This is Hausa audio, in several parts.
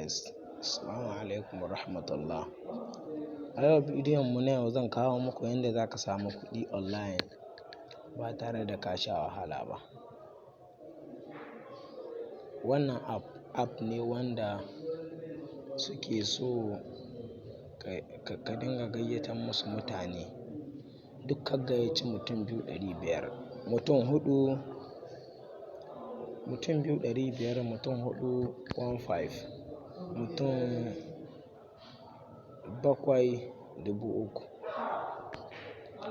Guys, assalamu alaikum warahmatullah. A yau bidiyon mu na yau zan kawo muku yanda za ka samu kuɗi online ba tare da ka sha wahala ba. Wannan app, app ne wanda suke so ka dinga gayyatar musu mutane. Duk ka gayyaci mutum biyu 500, mutum huɗu, mutum biyu 500, mutum huɗu 15, mutum bakwai 3000.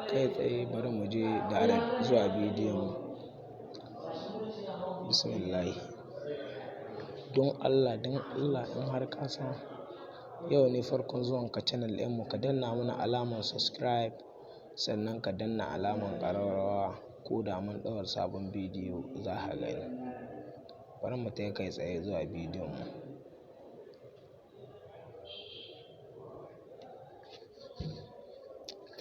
Kai tsaye bari mu je direct zuwa bidiyon mu. Bismillah. Don Allah, don Allah, in har ka san yau ne farkon zuwan ka channel ɗinmu, ka danna mana alamar subscribe, sannan ka danna alamar ƙararrawa, ko da mun ɗaura sabon bidiyo za ka gani. Bari mu tai kai tsaye zuwa bidiyon mu.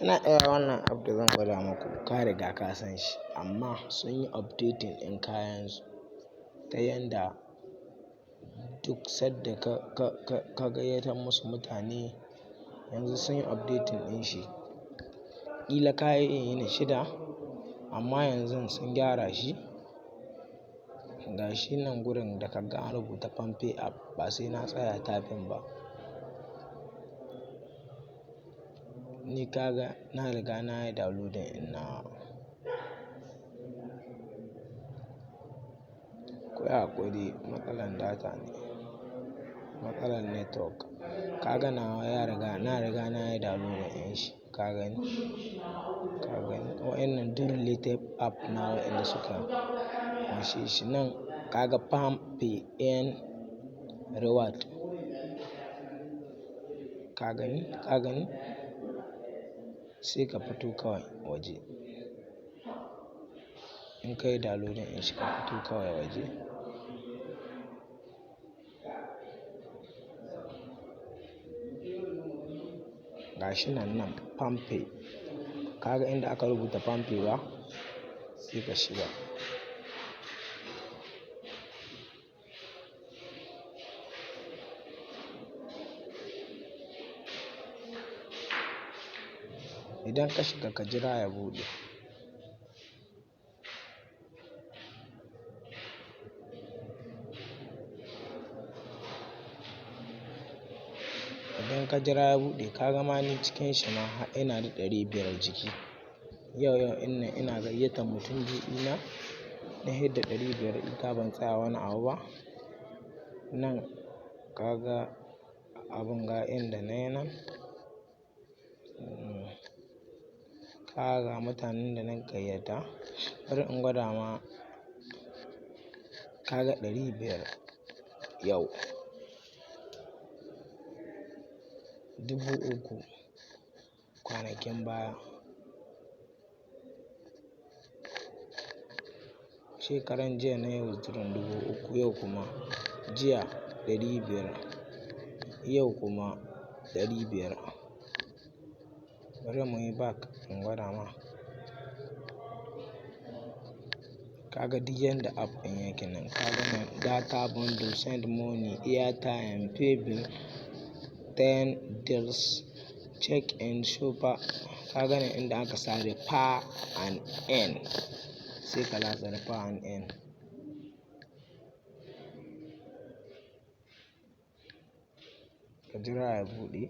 Ina iya wannan app da zan gwada muku, ka riga ka san shi, amma sun yi updating ɗin kayansu ta yanda duk sadda ka gayyatar musu mutane, yanzu sun yi updating ɗin shi. Ƙila ka yi yini 6, amma yanzu sun gyara shi. Ga shi nan gurin da ka ga an rubuta PalmPay app, ba sai na tsaya typing ba. Ni ka ga na riga na yi downloading ɗin nawa. Ku yi haƙuri, matsalar data ne, matsalar network. Ka ga nawa ya riga, na riga na yi downloading ɗin shi. Ka gani? Ka gani? Wa'innan duk related app na wa'inda suka ƙunshe shi nan. Ka ga PalmPay earn reward. Ka gani? Ka gani? Sai ka fito kawai waje. In ka yi downloading ɗin shi, ka fito kawai waje. Ga shi nan nan PalmPay. Ka ga inda aka rubuta PalmPay ba? Sai ka shiga. Idan ka shiga, ka jira ya buɗe. Idan ka jira ya buɗe, ka gama ni cikin shi ma har ina da 500 ciki. Yau yau ina, ina gayyatar mutum biyu ɗina, na hidda 500 ita, ban tsaya wani abu ba. Nan ka ga abun ga inda na yi nan. Ka ga mutanen da na gayyata. Bari in gwada ma, ka ga 500 yau. 3000 kwanakin baya. Shekaran jiya na yi withdrawing 3000, yau kuma jiya 500, yau kuma 500. Bari muyi back in gwada ma. Ka ga duk yanda app ɗin yake nan. Ka ga nan data bundle, send money, airtime, pay bill, 10 deals, check in, super. Ka ga nan inda aka sa refer and earn. Sai ka latsa refer and earn. Ka jira ya buɗe.